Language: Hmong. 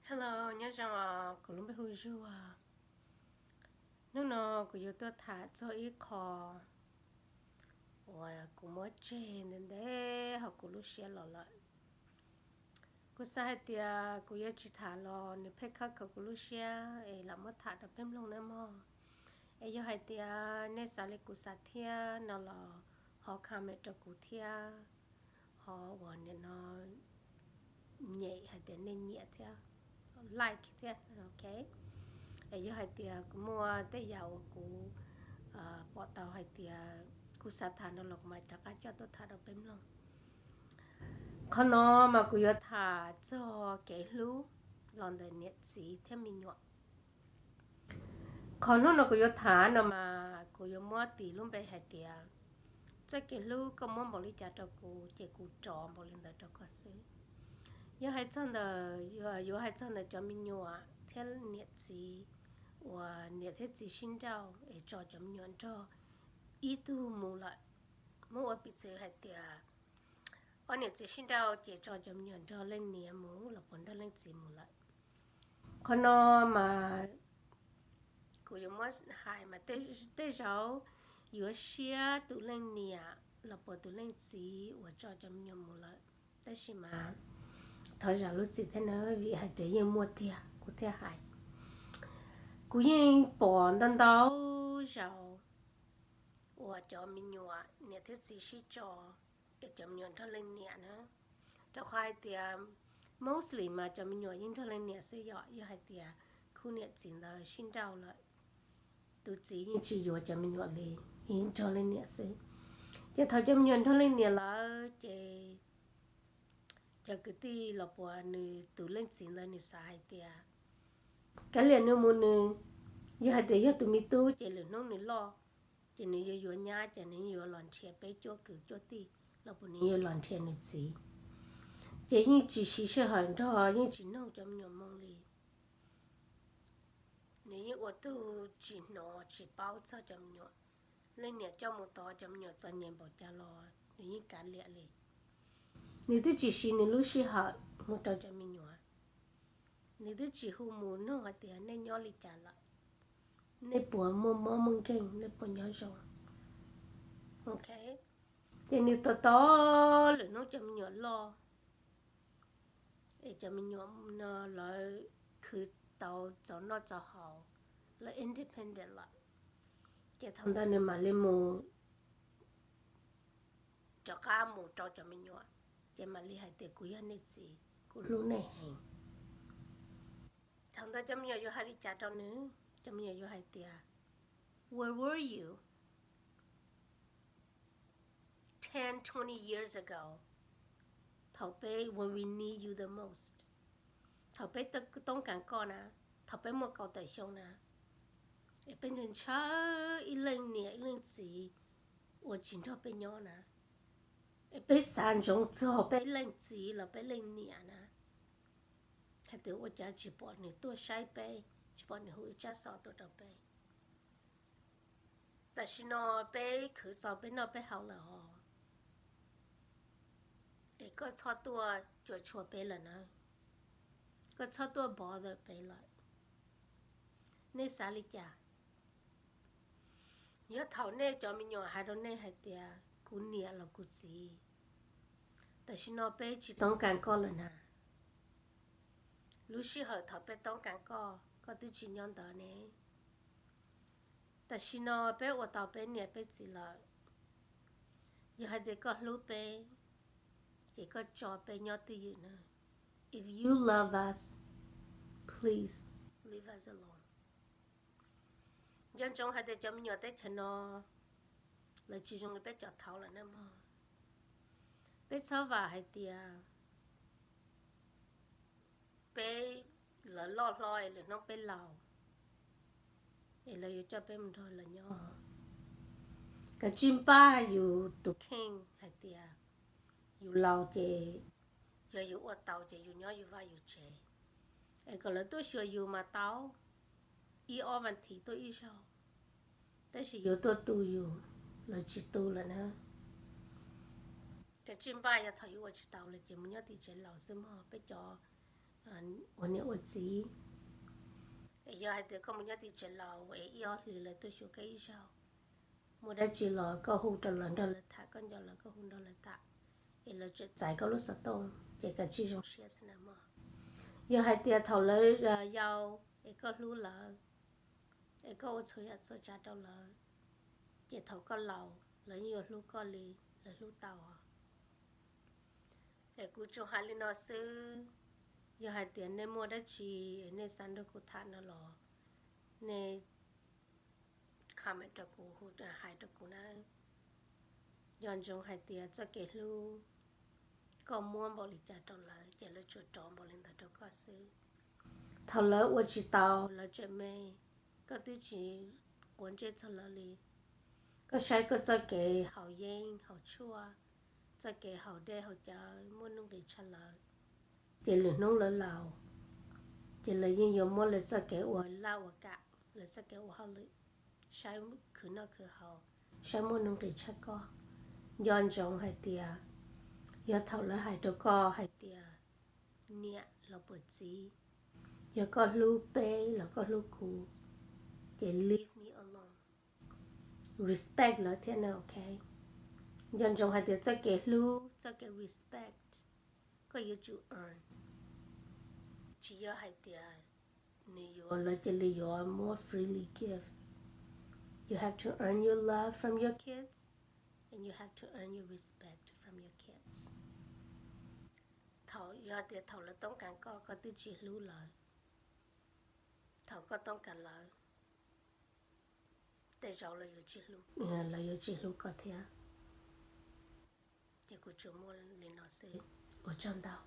Hello, nyob zoo os, kuv lub npe hu Zuag. Hnub no kuv yuav tuaj tham txog ib qho uas kuv muab tseg ntev ntev hauv kuv lub siab los lawm. Kuv xav hais tias kuv yuav tsis tham los nws pheej khawb khaws kuv lub siab es lam muab tham rau peb mloog nawb mog. Es yog hais tias nej xav li kuv xav thiab no los ho comment rau kuv thiab, ho uas nim no nyem hais tias nej nyiam thiab, like thiab, ok. Es yog hais tias kuv muaj tej yam uas kuv pom tau hais tias kuv xav tham no los kuv mam rov qab coj tuaj tham rau peb mloog. Qhov no mas kuv yuav tham txog kev hlub los ntawm niam txiv thiab me nyuam. Qhov hnub no kuv yuav tham no mas kuv yuav muab tis lub npe hais tias txoj kev hlub koj muab npaum li cas rau kuv ces kuv rov npaum li ntawd rau koj xwb. Yog hais txog ntawm, yuav hais txog ntawm cov me nyuam thiab niam txiv, uas niam thiab txiv sib nrauj es tso cov me nyuam nrog ib tug mus lawm. Muab ua piv txwv hais tias ob niam txiv sib nrauj ces tso cov me nyuam nrog leej niam mus los puas nrog leej txiv mus lawm. Qhov no mas kuv yuav muab hais mas tej zaum yuav siab tus leej niam los puas tus leej txiv uas tso cov me nyuam mus lawm. Tab sis mas thov zam lub txim thiab na, vim hais tias yeej muaj tiag kuv thiaj hais. Kuv yeej pom ntau ntau zaus uas cov me nyuam niam thiab txiv sib tso, es cov me nyuam nrog leej niam na. Rau qhov hais tias mostly mas cov me nyuam yeej nrog leej niam xwb yom, yog hais tias khub niam txiv ntawd sib nrauj lawm, tus txiv yeej tsis yuav cov me nyuam li, yeej nrog leej niam xwb. Ces thaum cov me nyuam nrog leej niam lawm ces cov kwv tij los puas nws tus leej txiv ntawd nws xav hais tias kav liam nws mus nws, yog hais tias yog tus me tub ces lwm hnub nws loj ces nws yuav yuav nyab ces nws yuav los nrhiav peb cuab kwv cuab tij los puas nws yuav los nrhiav nws txiv. Ces yeej tsis siv sij hawm nrog, yeej tsis noog cov me nyuam moo li. Nws yeej ua tug tsis hnov tsis paub txog cov me nyuam. Leej niam coj mus tod cov me nyuam txom nyem npaum cas los nws yeej kav liam li. Nws twb tsis siv nws lub sij hawm mus rau cov me nyuam. Nws twb tsis hu mus noog hais tias nej nyob li cas lawm, nej puas muaj mob muaj nkeeg, nej puas nyob zoo. Ok, ces nws tos tos lwm hnub cov me nyuam loj, es cov me nyuam no lawv khwv tau txaus noj txaus haus, lawv independent lawm, ces thaum ntawd nws mam li mus, rov qab mus rau cov me nyuam, ces mam li hais tias kuv yog nej txiv, kuv hlub nej heev. Thaum ntawd cov me nyuam yuav hais li cas rau nws? Cov me nyuam yuav hais tias, where were you ten, twenty years ago? Thaum peb, when we need you the most, thaum peb toob kas koj na, thaum peb muaj kaum tawm xyoo na, es peb ntshaw ntshaw ib leej niam ib leej txiv uas tsis nrog peb nyob na, es peb xav ntsoov txog peb leej txiv los peb leej niam na, hais tias ua cas tsis pom nws tuaj saib peb, tsis pom nws hu ib tsab xov tuaj rau peb. Tam sim no peb khwv txaus peb noj peb haus lawm hos, es koj txhob tuaj cuam tshuam peb lawm na, koj txhob tuaj bother peb lawm. Nej xav li cas? Yog thaum nej cov me nyuam hais rau nej hais tias kuv niam los kuv txiv, tam sim no peb tsis toob kas koj lawm na, lub sij hawm thaum peb toob kas koj, koj twb tsis nyob ntawd ne. Tam sim no peb ua tau peb niam peb txiv lawm, yog hais tias koj hlub peb, ces koj tso peb nyob twj ywm na. If you love us, please leave us alone. Nco ntsoov hais tias cov me nyuam teb chaws no lawv tsis zoo li peb cov thaud lawm na mog. Peb txhob vam hais tias peb, lawv loj hlob es lwm hnub peb laus es lawv yuav coj peb mus nrog lawv nyob. Kav tsij npaj yus tus kheej hais tias yus laus ces yog yus ua tau ces yus nyob yus vaj yus tsev, es kom lawv tuaj xyuas yus mas tau ib ob vas thiv tuaj ib zaug, tab sis yuav tuaj tu yus, lawv tsis tu lawm na. Kav tsij npaj, yog thaum yus ua tsis tau lawm ces mus nyob tim tsev laus xwb mog. Peb cov ua niam ua txiv. Es yog hais tias koj mus nyob tim tsev laus es ib ob hlis lawv tuaj xyuas koj ib zaug, muaj dab tsi los koj hu rau lawv nrog lawv tham, koj nco lawv koj hu nrog lawv tham, es lawv tseem txais koj lub xov tooj ces kav tsij zoo siab xwb na mog. Yog hais tias thaum lawv yau es koj hlub lawv, es koj ua txhua yam txhua tsav rau lawv, ces thaum koj laus lawv yeej yuav hlub koj li lawv hlub tau os. Es kuv tsuas hais li no xwb. Yog hais tias nej muaj dab tsi es nej xav nrog kuv tham no los nej comment rau kuv, hu hais rau kuv na. Nco ntsoov hais tias txoj kev hlub, koj muab npaum li cas rau lawv ces lawv tsuas rov npaum li ntawd rau koj xwb. Thaum lawv ua tsis tau, lawv tseem me, koj twb tsis quav ntsej txog lawv li. Koj saib koj txoj kev haus yeeb haus tshuaj, txoj kev haus dej haus cawv muaj nuj nqis tshaj lawv, ces lwm hnub lawv laus, ces lawv yeej yuav muab lawv txoj kev ua laj ua kam, lawv txoj kev ua hauj lwm, saib khwv noj khwv haus, saib muaj nuj nqis tshaj koj. Nco ntsoov hais tias yog thaum lawv hais rau koj hais tias niam los puas txiv, yog koj hlub peb los koj hlub kuv, ces leave me alone. Respect lawv thiab na, ok? Nco ntsoov hais tias txoj kev hlub, txoj kev respect, koj yuav tsum earn. Tsis yog hais tias nws yuav, lawv cia li yuav muab freely give. You have to earn your love from your kids, and you have to earn your respect from your kids. Thaum, yog tias thaum lawv toob kas koj, koj twb tsis hlub lawv, thaum koj toob kas lawv, tej zaum lawv yuav tsis hlub koj thiab. Ces kuv tsuas muaj li no xwb. Ua tsaug ntau.